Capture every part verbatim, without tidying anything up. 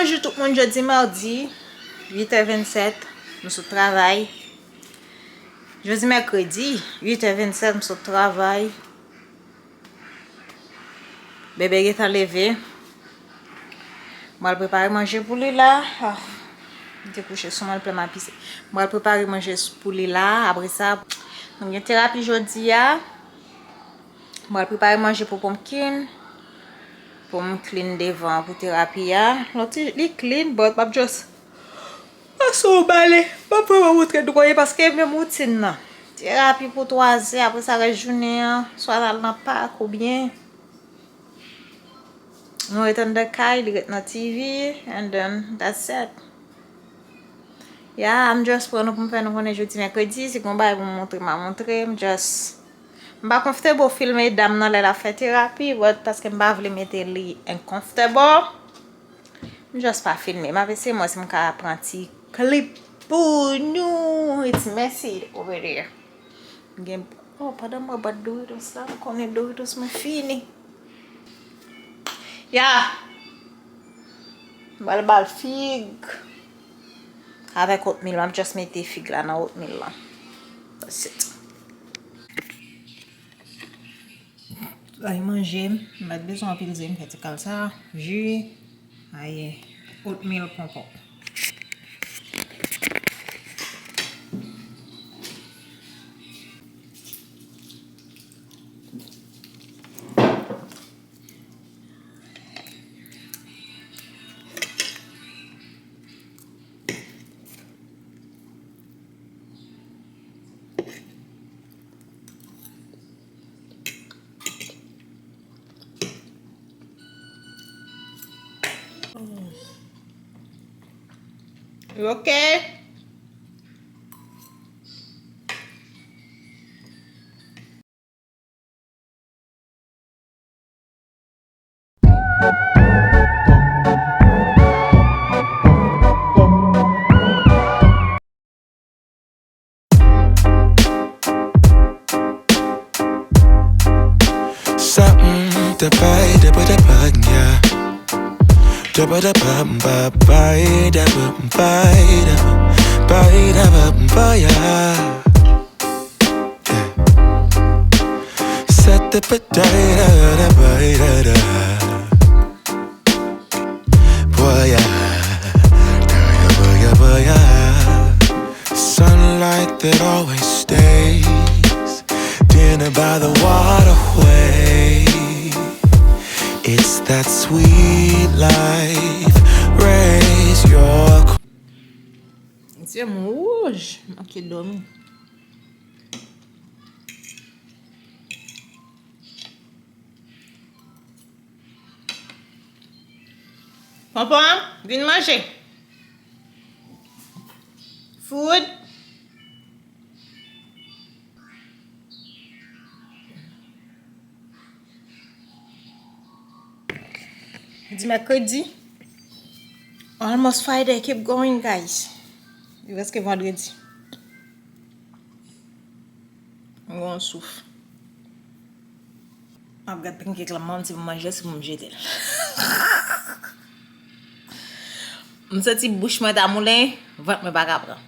Bonjou tout moun, jodi madi, uit è vennsèt, m sot travay. Jodi mèkredi, uit è vennsèt, m sot travay. Bebe gentan leve. M pral prepare manje pou li la. Ah, li te kouche sou mwen, l plè m ap pise. M pral prepare manje pou li la. Apre sa, nou gen terapi jodi a. M pral prepare manje pou Pumpkin. Pou m clean devan pou terapi a. Lòt li clean, but m ap just Pase w bale. M ap vrèman montre nou kòman ye paske e menm woutin nan. Terapi pou twazè, apre sa rès jounen an, swa n al nan pak oubyen nou ret anndan kay, li ret nan T V, and then that's it. Yeah, I'm just pran nou pou m fè nou konnen jodi mèkredi, si gon bagay pou m montre, m a montre, m just, m pa comfortable filme dam nan lè l ap fè terapi, but paske m pa vle mete li uncomfortable. M just pa filme. M ap eseye m wè si m ka pran ti clip pou nou. It's messy over there. Gen, oh, pandan m wè bòt Doritos la, m konnen Doritos mwen fini. Ya! M pral ba l fig avèk oatmeal. M ap just mete fig la nan oatmeal la. That's it. Ay manje, m pa t bezwen anpil ze, m fè ti kal sa, ji, ay oatmeal konpòt. You okay? Something to buy, da ba da bang, yeah. Da ba da bam, ba, buy, da ba, buy, da ba, buy, da ba, buy, yeah. Set the potato, da ba, da da. Boy, yeah. Boy, yeah, boy, yeah. Sunlight that always stays. Dinner by the waterway. It's that sweet life. Raise your Zye m wouj, m manke dòmi. Ponpon, vin manje. Food. Jodi mèkredi. Almost Friday, keep going, guys. Li prèske vandredi. M gen yon souf. M ap gad pancake la, m pa konn si pou m manje l, si pou m jete l. M santi bouch mwen ta moulen, vant mwen pa ka pran.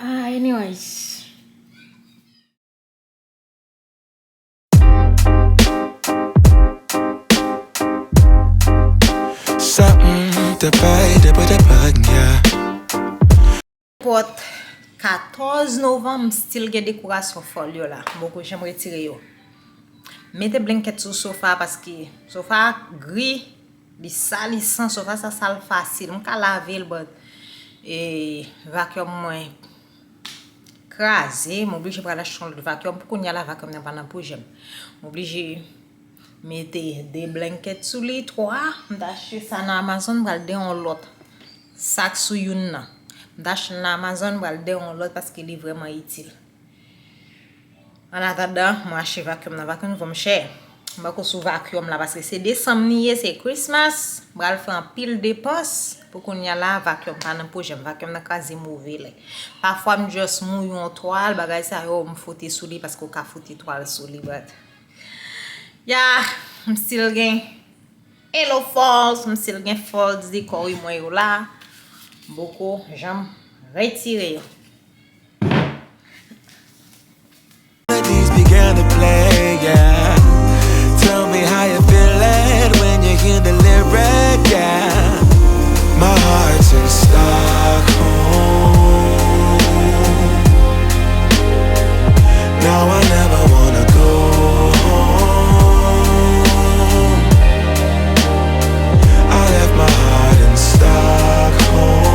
Ah, anyways. Something to buy, da ba da bang, yeah. Pòt katòz novanm, m still gen dekorasyon fòl yo la. M poko janm retire yo. Mete blankèt sou sofa paske sofa a gri. Li sal, li san, sofa sa sal fasil. M ka lave l, but, e, vacuum mwen kraze. M oblije pral achte yon lòt vacuum. Pou kounye a la, vacuum nan pa nan pwojè m. M oblije mete de blankèt sou li, twa. M t achte sa nan Amazon, m pral de yon lòt. Sak sou youn nan. M t achte l nan Amazon, m pral de yon lòt paske li vrèman itil. Annatandan, mwen achte vacuum nan. Vacuum vann chè. M pako sou vacuum la, paske se desanm li ye, se Christmas. M pral fè anpil depans. Pou kounye a la, vacuum pa nan pwojè m. Vacuum nan kraze move lè. Pafwa, m just mouye yon twal, bagay sa yo, m fwote sou li, paske w ka fwote twal sou li, but, yeah. M still gen Halo Falls, m still gen Falls dekò wi mwen yo la. M poko janm retire yo. Melodies began to play, yeah. Tell me how you feeling when you hear the lyric, yeah. My heart's in Stockholm. Now I never wanna go home. I left my heart in Stockholm.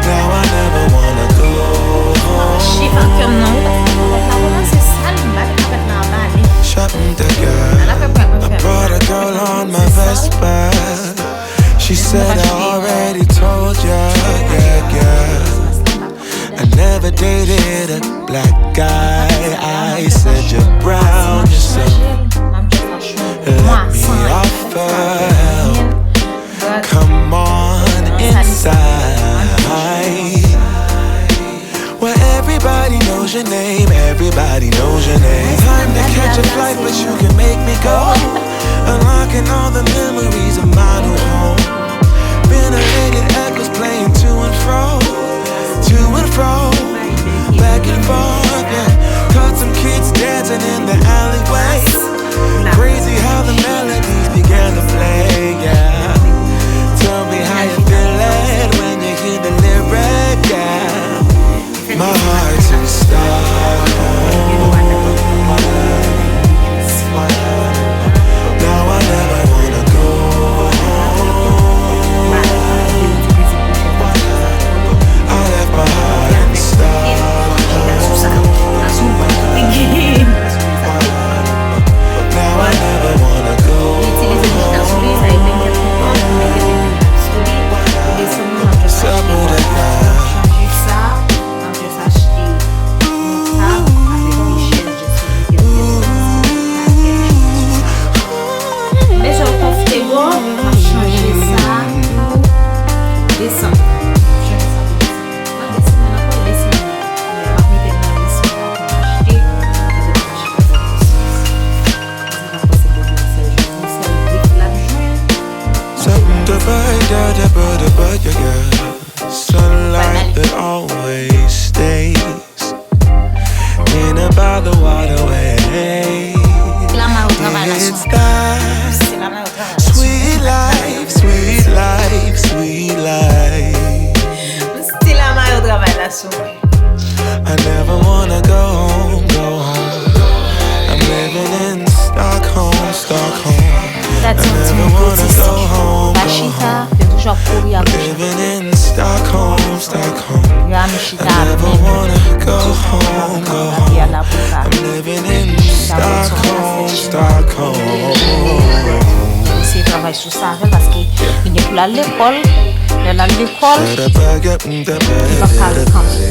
Now I never wanna go home. Chif ak kè m nan, wi, paske kapèt la kòmanse sal, m pa gen kapèt la anba li. Shut the girl. Ala fè prank mwen fè. I brought a girl on my Vespa. She said I already told ya, yeah, yeah. I never dated a black guy. I said you're brown, you're so. Let me offer help. Come on inside. Where everybody knows your name, everybody knows your name. Time to catch a flight, but you can make me go. Unlocking all the memories of my new home. Venerated echoes playing to and fro, to and fro, back and forth, yeah. Caught some kids dancing in the alleyway. Crazy how the melodies began to play, yeah. Tell me how you feeling when you hear the lyric, yeah. My heart's in Stockholm. Now I never wanna go home. I left my heart in Stockholm. Now I never wanna go home. Simple that now. Mezon konfte bò, m ap chanje sa pou desanm. M ap chanje sa pou desanm. Nan desanm nan, nan desanm nan. M ap mete nan desanm nan pou m achte, m ap achte sa pou desanm. Sa m te fè, da, da, ba, da, ba, ya, ya. Sunlight that always stays in and by the waterway. It's that sweet life, sweet life, sweet life. M still a mayo travay la sou mwen. I never wanna go home, go home. I'm living in Stockholm, Stockholm. Gad yon timoun otis. Pa chita, yo toujou ap kouri a goch. Living in Stockholm, Stockholm. Yo a mi chita ap menm. Yo ap gade a la pou ka. Chita pou son pase chita. Eseye travay sou sa avè l paske li gen pou l al lekòl. Lè l al lekòl, li p ap ka ret kanpe.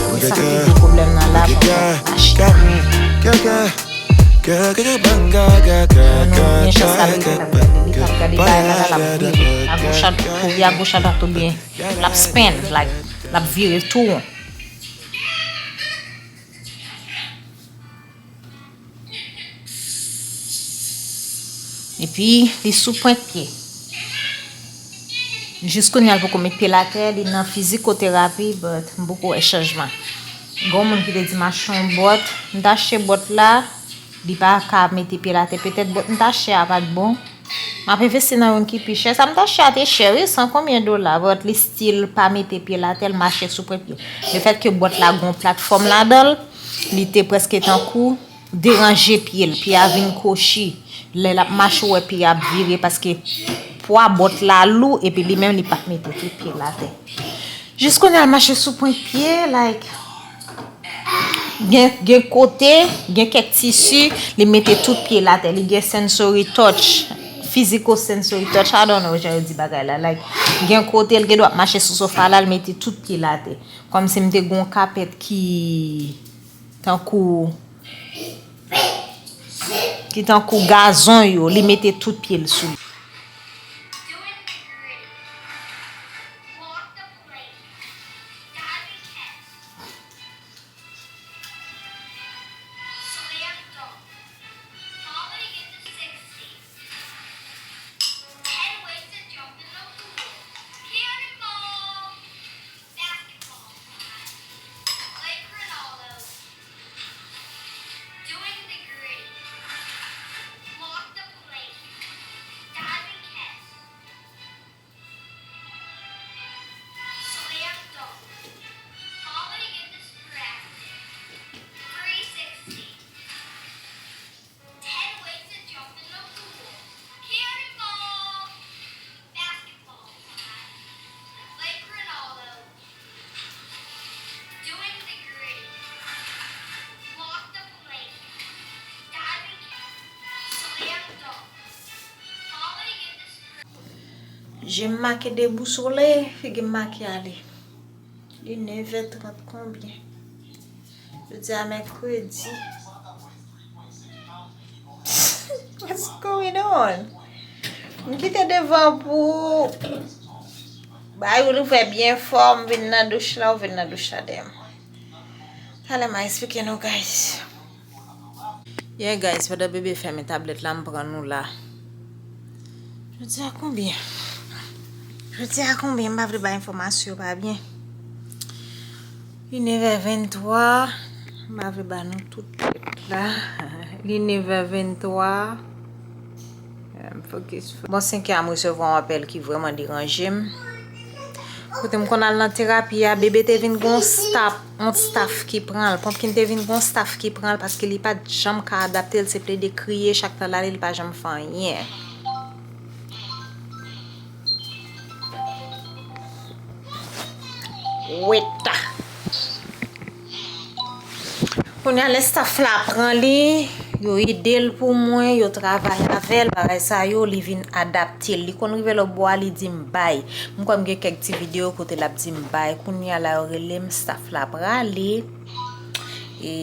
E sa ki gwo pwoblèm nan la pou l pa chita. Mwen nou gen chans la, li t ap gade, li t ap gade bagay la, la, l ap vire agoch, kouri agoch adwat oubyen l ap spin, like, l ap vire tou won. Epi, li sou pwent pye. Jis kounye a, l poko met pye l atè, li nan fizikoterapi, but m poko wè chanjman. Gen yon moun ki te di m achte yon bòt, m t achte bòt la, li pa ka mete pye l atè. Petèt bòt m t achte a pa t bon. M ap envesti nan youn ki pi chè. Sa m t achte a te chè, wi, san konbyen dola, but li still pa mete pye l atè, l mache sou pwent pye. Lefètke bòt la gen yon platfòm ladan l, li te prèske tankou deranje pye l, pye a vin kwochi. Lè l ap mache, w wè pye a ap vire paske pwa bòt la lou, epi li menm li pa t mete tout pye l atè. Jis kounye a l mache sou pwent pye, like, gen, gen kote, gen kèk tisi, li mete tout pye l atè. Li gen sensory touch, physical sensory touch, I don't know jan yo di bagay la. Like, gen kote l gen dwa ap mache sou sofa la, l mete tout pye l atè. Kòmsi m te gen yon kapèt ki tankou, ki tankou gazon yo, li mete tout pye l sou li. Je m make debousole, figi m make ale. Li nevè trant konbyen? Jodi a mèkredi. What's going on? M kite devan pou bay ou louvè byen fò, m vin nan douch la, ou vin nan douch la dèyè m. Talè m a eksplike nou, guys. Yeah, guys, pandan bebe fèmen tablèt la, m pran nou la. Jodi a konbyen? Jodi a konbyen? M pa vle bay enfòmasyon yo pa byen. Li nevè venntwa. M pa vle ba nou tout tèt la. Li nevè venntwa. M fokis. Bon, senk è a m resevwa yon apèl ki vrèman deranje m. Kote m konn al nan terapi a, bebe te vin gon staf, yon staf ki pran l. Pumpkin te vin gon staf ki pran l paske li pa t janm ka adapte l, se plede kriye chak tan l ale, li pa janm fè anyen. Weta. Kounye a, lè staf la pran li, yo ede l pou mwen, yo travay avè l, bagay sa yo, li vin adapte l. Li konn rive lòt bò a, li di m bay. M kwè m gen kèk ti videyo kote l ap di m bay. Kounye a la, yo rele m, staf la prale. E